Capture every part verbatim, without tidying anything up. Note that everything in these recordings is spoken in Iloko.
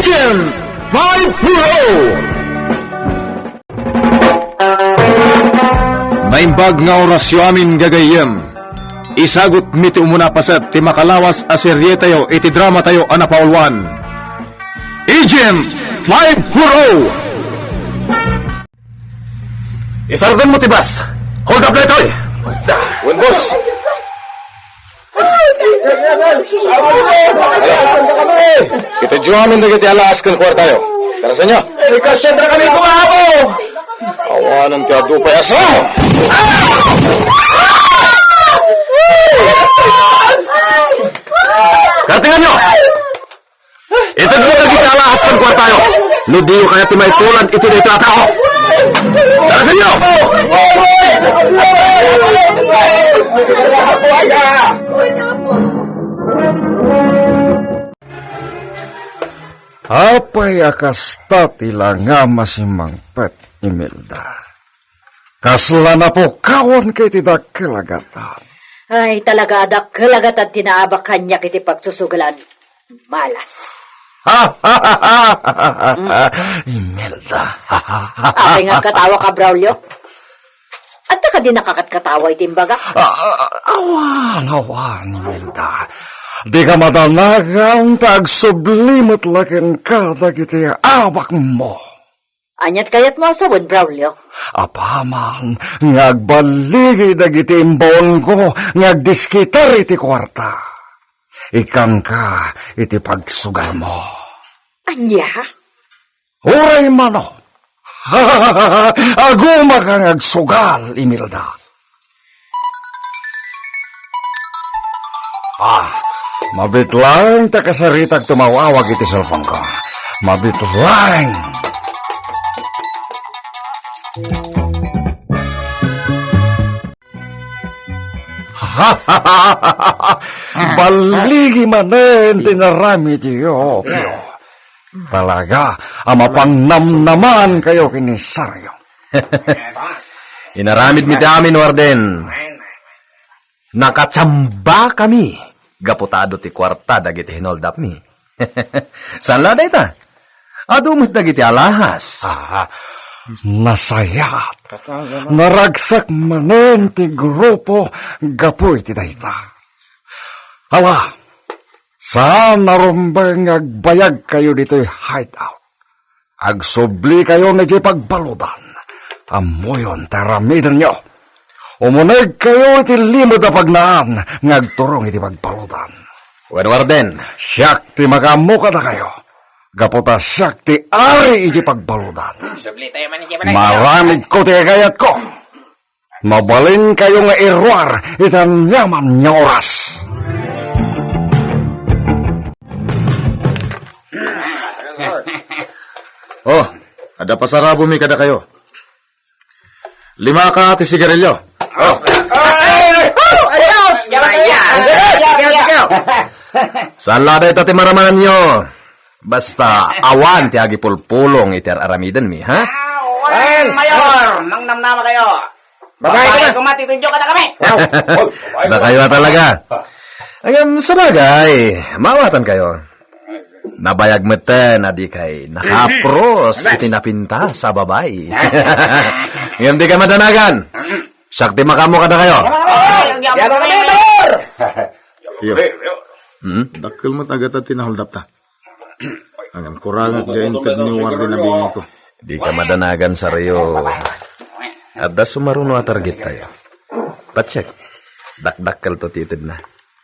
Agent five four oh! Naimbag nga orasyo amin, gagayyem. Isagutmi ti umuna a paset ti makalawas a serietayo iti dramatayo a napauluan, Agent five four oh! Isardengmo ti bus. Hold up daytoy. Wen, boss. Itedyo amin dagiti alahas ken kuartayo. Darasenyo. Ikasiedra kami, kumapo. Awanen ti adu pay a sao. Kartenganyo. Itedyo dagiti alahas ken kuartayo. No diyo kayat ti maitulad iti daytoy a tao. Darasenyo! Apay a kasta ti langam a simmangpet, Imelda? Kasla napukawanka iti dakkel a gatad. Ay, talaga a dakkel a gatad ti naabak kaniak iti pagsusugalan. Malas. Imelda. Apay nga agkatawaka, Braulio? Adda kadi nakakatkatawa iti imbaga? Ah, awan, awan, Imelda. Dika madanagan ta agsubli met la kenka dagiti abakmo. Aniat kayatmo a sawen, Braulio? Apaman nga agballigi dagiti imbaonko nga agdiskitar iti kuarta, ikkanka iti pagsugalmo. Ania? Uray mano, agumaka nga agsugal, Imelda. Ah, mabit laeng ta kasaritak tumaw-awag iti cellphone-ko. Mabit laeng. Balligi manen ti inaramidyo, Pio. Talaga a mapangnamnaman kayo ken ni Sario. Inaramidmi ti amin, Warden. Nakachamba kami gapu ta adu ti kuarta dagiti hinoldapmi. Saan la dayta? Adu met dagiti alahas. Ah, nasayaat. Naragsak manen ti grupo gapu iti dayta. Ala, saan a rumbeng nga agbayag kayo ditoy hideout. Agsubli kayo iti pagbaludan. Ammoyon ti aramidenyo. Umuneg kayo iti limed a pagnaan nga agturong iti pagbaludan. Wen, Warden. Siak ti makaammo kadakayo. Gapu ta siak ti ari iti pagbaludan. Subli tayo man iti balay. Maramidko ti kayatko. Mabalin kayo nga iruar iti aniaman nga oras. Oh, adda pasarabumi kadakayo. Limaka ti sigarilyo. Oh. Ay! Oh, adios! Ayan! Saan la dayta ti maramananyo? Basta awan ti agipulpulong iti ar-aramidenmi, ha? Ah, wen, Mayor! Mangnamnama kayo! Babae ka na! Babae, kumatitidyo ka na kami! Wow! Oy, babae ka. Dakayo a talaga. Ngem, sabagay, maawatan kayo. Nabayag metten a dikay nakapros iti napintas a babai. Ngem dikay madanagan. Siak ti makaammo kadakayo. Ay, Iyo. Hmm? Dakkel met a gatad ti naholdapta. Ngem kurangek diay inted ni Warden a bingayko. Dika madanagan, Sario. Adda sumaruno a target tayo. Pacheck. Dakdakkelto ti itedna.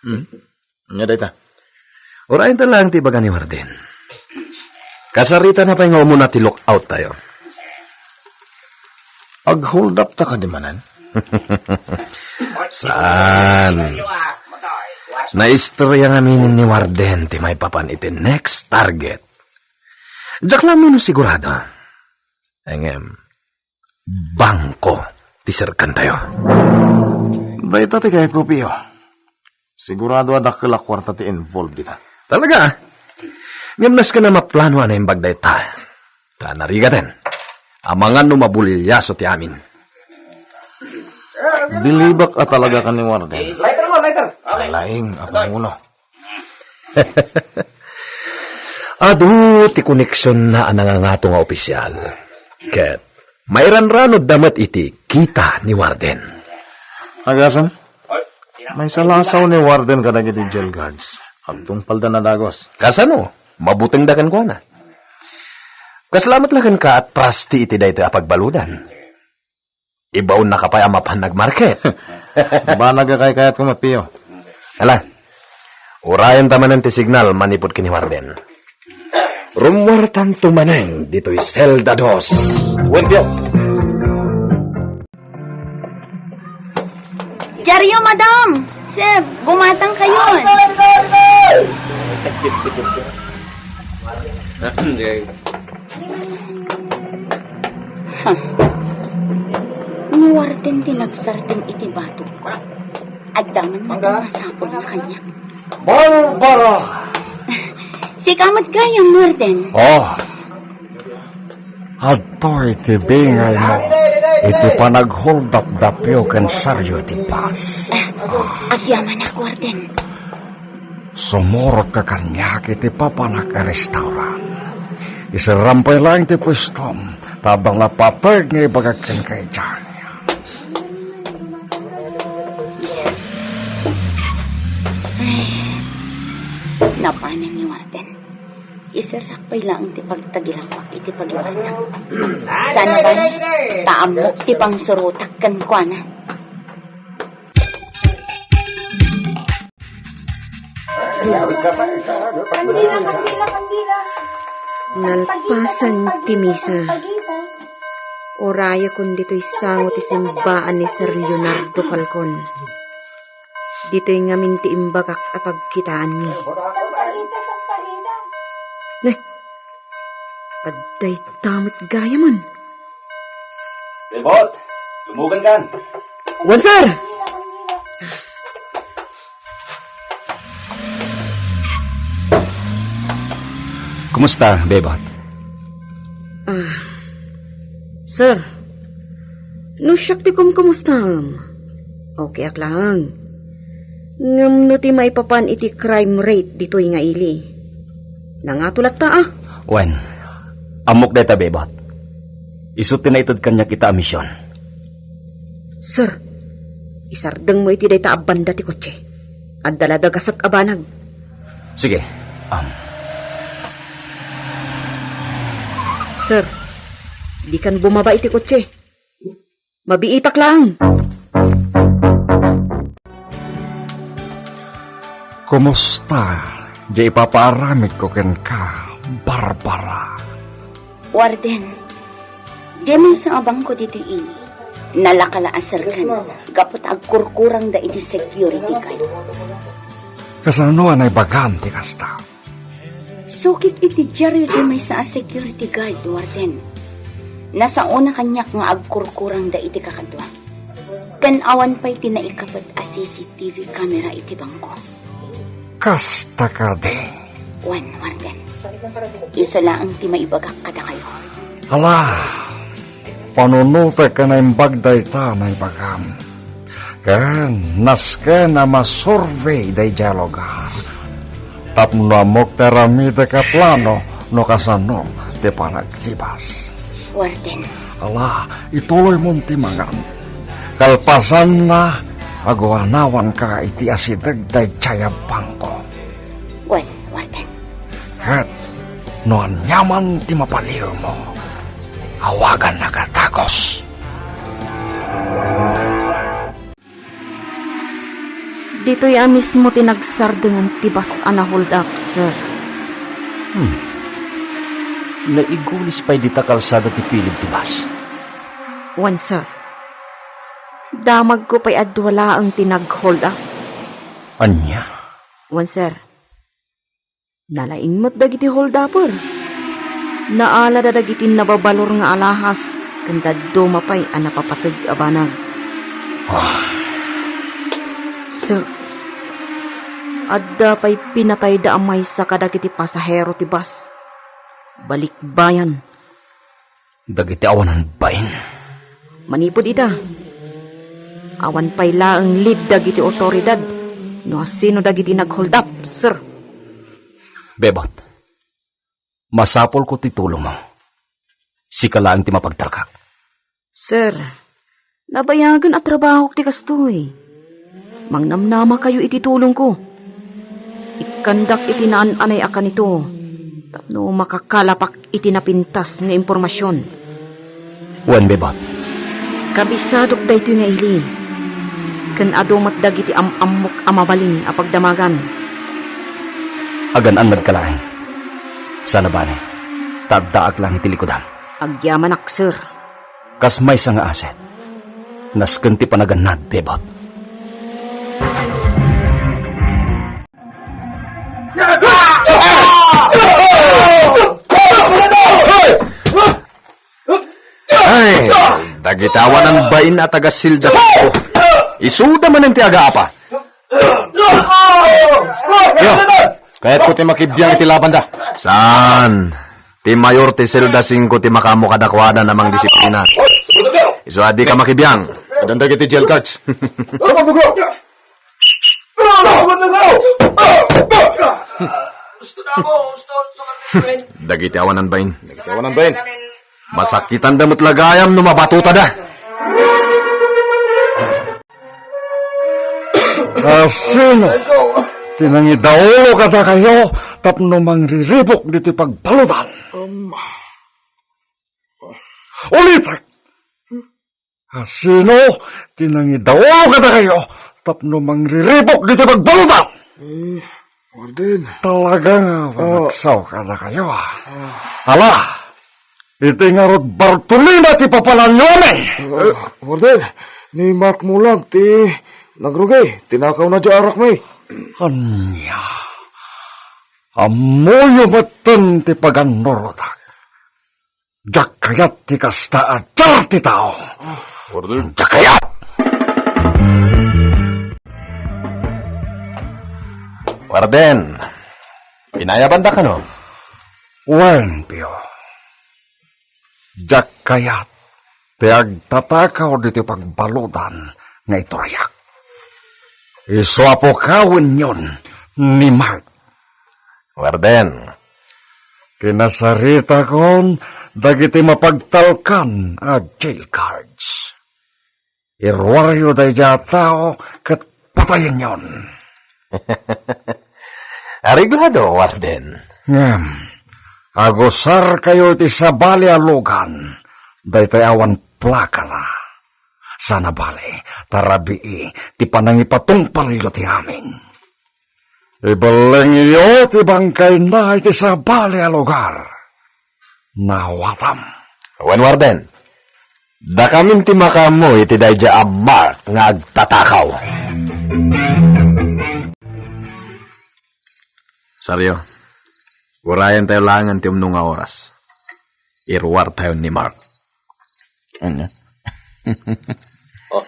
Hmm? Ania dayta? Urayenta laeng ti ibaga ni Warden. Kasaritana pay nga umuna ti lookout tayo. Agholdapta kadi manen? Saan? Naistorya ngamin ni Warden ti maipapan iti next target. Diak la ammo no sigurado. Ngem, bangko ti serkan tayo. Dayta ti kayatko, Pio. Sigurado a dakkel a kuarta ti involved dita. Talaga? Ngem nasken a maplano a naimbag dayta. Ta narigaten. Amangan no mabulilyaso ti amin. Bilibak a talaga ken ni Warden. Lighter mo, lighter. Laing a pangulo. Adu ti koneksionna a nangangato nga opisyal. Ket mairanranodda met iti kita ni Warden. Agasem, maisalasaw ni Warden kadagiti jail guards. Agtungpalda na dagus. Kasano? Mabutengda kenkuana. Kasla met la kenka a trustee iti daytoy a pagbaludan. Ibaonnaka pay a mapan nagmarket. Banag a kaykayatko, Mapio. Ala, urayenta manen ti signal manipud ken ni Warden. Rummuartanto manen ditoy selda dos. Wen, Pio. Diario, madam! Sir, gumatang kayon! Ha. Ni Warden ti nagsardeng iti batogko. Adda man nga masapul nga kaniak. Barbara! Sika met gayam, Warden. Oh. Adtoy ti bingaymo iti panagholdapdapyo ken Sergio iti bus. Agyamanak, Warden. Sumurotka kaniak iti papanak a restaurant. Iserram pay laeng ti puestom, ta adda napateg nga ibagak kenka idiay. Ay, napanen ni Warden. Iserrak pay laeng ti pagtagilakpak iti pagiwanak. Sana ban, ta ammok ti pangsurotak kenkuana. Nalpasen ti misa. Urayakon ditoy sango ti simbaan ni Sir Leonardo Falcon. Ditoy ngamin ti imbagak a pagkitaanmi. Ne, adda ita met gayamen. Bebot, lumugan kan. Wen, sir! Kumusta, Bebot? Ah, sir, no siak ti kumkumustaem, okay ak laeng. Ngem no ti maipapan iti crime rate ditoy nga ili, nangato latta, ah. Wen, ammok dayta, Bebot. Isu ti naited kaniak ita a mision. Sir, isardengmo iti dayta a banda ti kotse. Adda la dagasek a banag. Sige, um. Sir, dikan bumaba iti kotse. Mabiitak laeng. Kumusta diay ipapaaramidko kenka, Barbara? Warden, diay maysa a bangko ditoy ili, nalaka la a serkan gapu ta agkurkurangda iti security guard. Kasano a naibagam ti kasta? Sukik iti diario diay maysa a security guard, Warden. Nasaona kaniak nga agkurkurangda iti kakadua. Ken awan pay ti naikapet a C C T V camera iti bangko. Kasta kadi? Wen, Warden. Isu laeng ti maibagak kadakayo. Ala, panunotek a naimbag dayta a naibagam. Ken nasken a masurvey daydiay a lugar. Tapno ammok ti aramidek a plano no kasano ti panaglibas. Warden. Ala, ituloymon ti mangan. Kalpasanna, aguanawanka iti asideg daydiay a bangko. Wen, Warden. Ket no aniaman ti mapaliwmo, awagannaka dagus. Ditoy a mismo ti nagsardengen ti bus a na-hold up, sir. Hmm. Naigulis pay dita kalsada ti pilib ti bus. Wen, sir. Damagko pay a dua laeng ti nag-hold up. Ania? Wen, sir. Nalaing met dagiti holdupper. Naalada dagiti nababalor nga alahas ken dadduma pay a napapateg a banag. Ah. Sir, adda pay pinatayda a maysa kadagiti pasahero ti bus. Balikbayan. Dagiti awanan bain. Manipud ita, awan pay laeng lead dagiti otoridad no asino dagiti nag-hold up, sir. Bebot, Masapulko ti tulongmo. Sika laeng ti mapagtalkak. Sir, nabayagen a trabahok ti kastoy. Mangnamnamakayo iti tulongko. Ikkandak iti naan-anay a kanito tapno makakalapak iti napintas nga impormasion. Wen, Bebot. Kabisadok daytoy nga ili. Ken adu met dagiti am-ammok a mabalin a pagdamagan. Agan-annadka laeng. Sana bale, ta addaak laeng iti likudam. Agyamanak, sir. Kas maysa nga aset, nasken ti panagannad, Bebot. Ay, dagiti awanan bain a taga-Silda singko. Isuda manen ti agaapa. Yo, kayatko ti makibiang iti labanda. Saan? Ti mayor ti Silda singko ti makaammo kadakuada a mangdisiplina. Isu a dika makibiang. Addan dagiti jail guards. Dagiti awanan bain. Dagiti awanan bain. Masakitanda met la gayam no mabatotada. Asino ti nangidaulo kadakayo tapno mangriribuk ditoy pagbaludan? Um. Ulitek! Asino ti nangidaulo kadakayo tapno mangriribuk ditoy pagbaludan? Eh, Warden. Talaga nga Ah. panagsaw kadakayo, ah. Ah. Ala, iti ngarud Bartolina ti papananyo, amin. Ah, Warden, ni Mark Mulag ti nagrugi, tinakawna diay arakmi. Ania? Ammoyo metten ti pagannurotak. Diak kayat ti kasta a diar ti tao. Warden. Diak kayat! Warden, pinayabanda kano? Wen, Pio. Diak kayat ti agtatakaw ditoy pagbaludan nga iturayak. Isu a pukawennyon ni Mark. Warden. Kinasaritakon dagiti mapagtalkan a jail guards. Iruaryo daydiay a tao ket patayennyon. Areglado, Warden. Ngem, agusarkayo iti sabali a lugan, daytoy awan plakana. Sana bale, ta rabii ti panangipatungpalyo ti amin. Ibellengyo ti bangkayna iti sabali a lugar. Naawatam. Wen, Warden, dakamin ti makaammo iti daydiay a Mark nga agtatakaw. Sario, urayen tayo laengen ti umno nga oras. Iruar tayo ni Mark. Ania? Oh.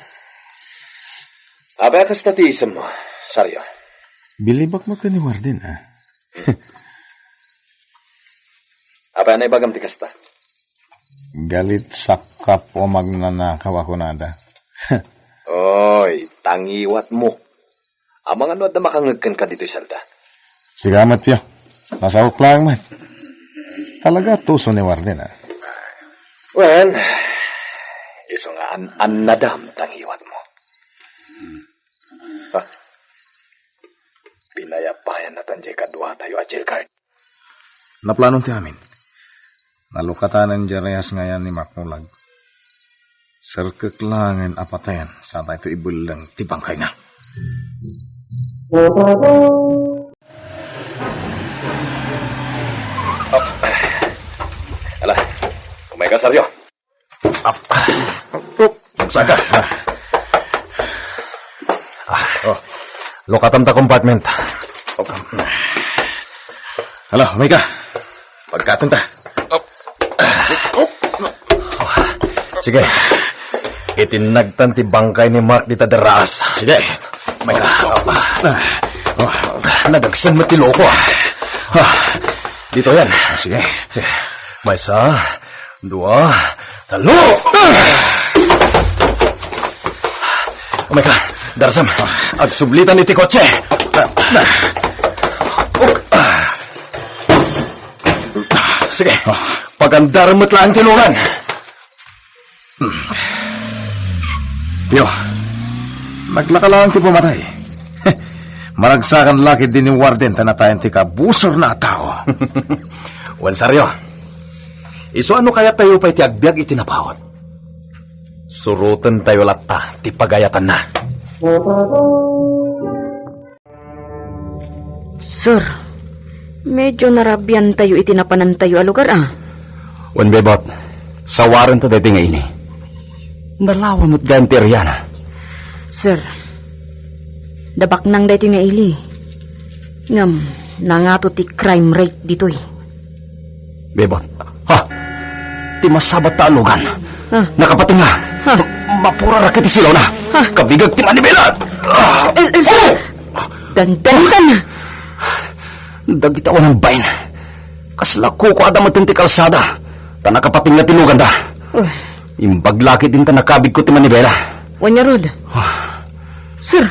Apay a kasta ti isemmo, Sario? Bilibak met ken ni Warden, ah. Apay a naibagam ti kasta? Galit sapkap o magnanakaw a kunada. Oy, tangiwatmo. Amangan no adda makangeg kenka ditoy selda. Sika met, Pio. Nasaok laeng met. Talaga tuso ni Warden, ah. Wen, isu nga an-annadam tangiwatmo. Ah, pinayapayan natan diay kaduatayo a jail guard. Naplanon ti amin. Nalukatanen diay rehas nga ayan ni Mark Mulag. Serkek laengen a patayen, saan tayo ibelleng ti bangkayna. Ala, umayka, Sario. Ap-, Saga. Oh, lukatan ta compartment. Ala, umayka. Pagkaten ta. Sige. Itinnagtan ti bangkay ni Mark dita derraas. Sige. Umayka. Nadagsen met ti loko, ah. Ah, dito yan. Ah, sige. Sige. Maysa, dua, talo. Umayka, darasam. Agsublitan iti kotse. Sige, pagandarem met laeng ti lugan. Hmm. Yo, naglaka laeng ti pamatay. Maragsakan la ketdi ni Warden ta natayan ti kabusorna a tao. Wen, Sario, isu a no kayat tayo pay ti agbiag iti napaut, suroten tayo latta ti pagayatanna. Sir, medyo narabiantayo iti napanantayo a lugar, a. Wen, Bebot, sawarenta daytoy nga ili. Nalawa met gayam ti ariana. Sir, dabaknang daytoy nga ili. Ngem, nangato ti crime rate ditoy. Bebot. Ha? Ti masabat ta a lugan. Ha? Nakapatenga. Ha? Mapurarak iti silawna. Ha? Kabigag ti manibela. Ah! Eh, eh, sir. Oh! Dandanitan. Dagiti awanan bain. Kasla kukuada met ti kalsada. Ta nakapatenga ti luganda. Oh. Imbag la ketdin ta nakabigko ti manibela. Wen ngarud. Ah. Sir,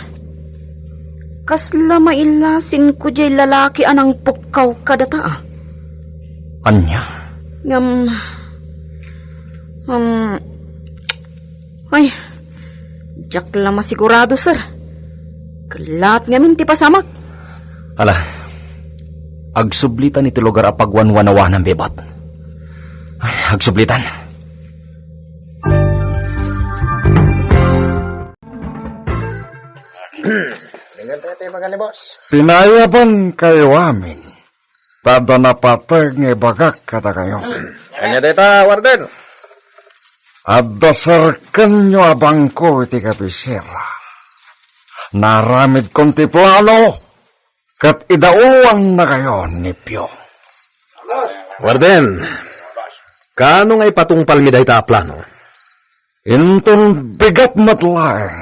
kasla mailasinko diay lalaki a nangpukkaw kadata, a. Ania? Ngem, um, ay, diak la masigurado, sir. Kellaat ngamin ti pasamak. Ala, agsublitan iti lugar a pagwanwanawanam, Bebot. Ay, agsublitan. Pinayabannakayo amin, ta adda napateg nga ibagak kadakayo. Ania dayta, Warden? Adda serkenyo a bangko iti kabisera. Naaramidkon ti plano, ket idaulannakayo ni Pio. Warden, kaano nga ipatungpalmi dayta a plano? Inton bigat met laeng.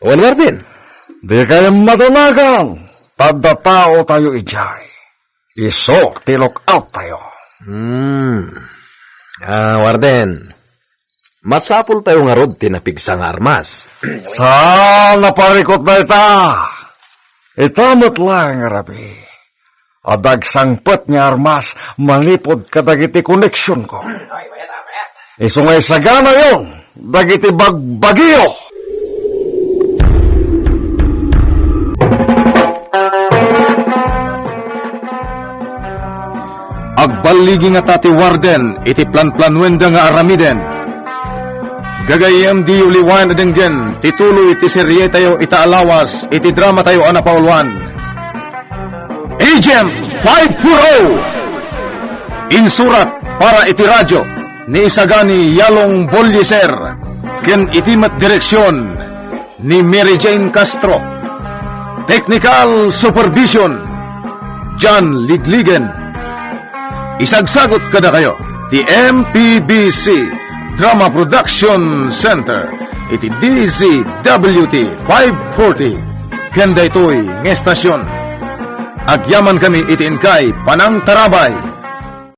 Wen, Warden. Dikay madanagan, ta adda taotayo idiay. Isu ti lookout tayo. Hmm. Ah, Warden, masapul tayo ngarud ti napigsa nga armas. Saan a parikut dayta? Ita met laeng a rabii, adda agsangpet nga armas manipud kadagiti koneksionko. Isu nga isaganayon dagiti bagbagiyo. Agballigi ngata ti Warden iti planplanuenda nga aramiden. Gagayyem, diyo liwayan a denggen ti tuloy ti serietayo ita a lawas iti dramatayo a napauluan, Agent five four oh. Insurat para iti radio ni Isagani Yalong Bolliser ken iti met direksion ni Mary Jane Castro. Technical supervision, John Ligligen. Isagsagut kadakayo ti M P B C Drama Production Center iti D Z W T five forty ken daytoy nga estasion. Agyamankami iti inkay panangtarabay.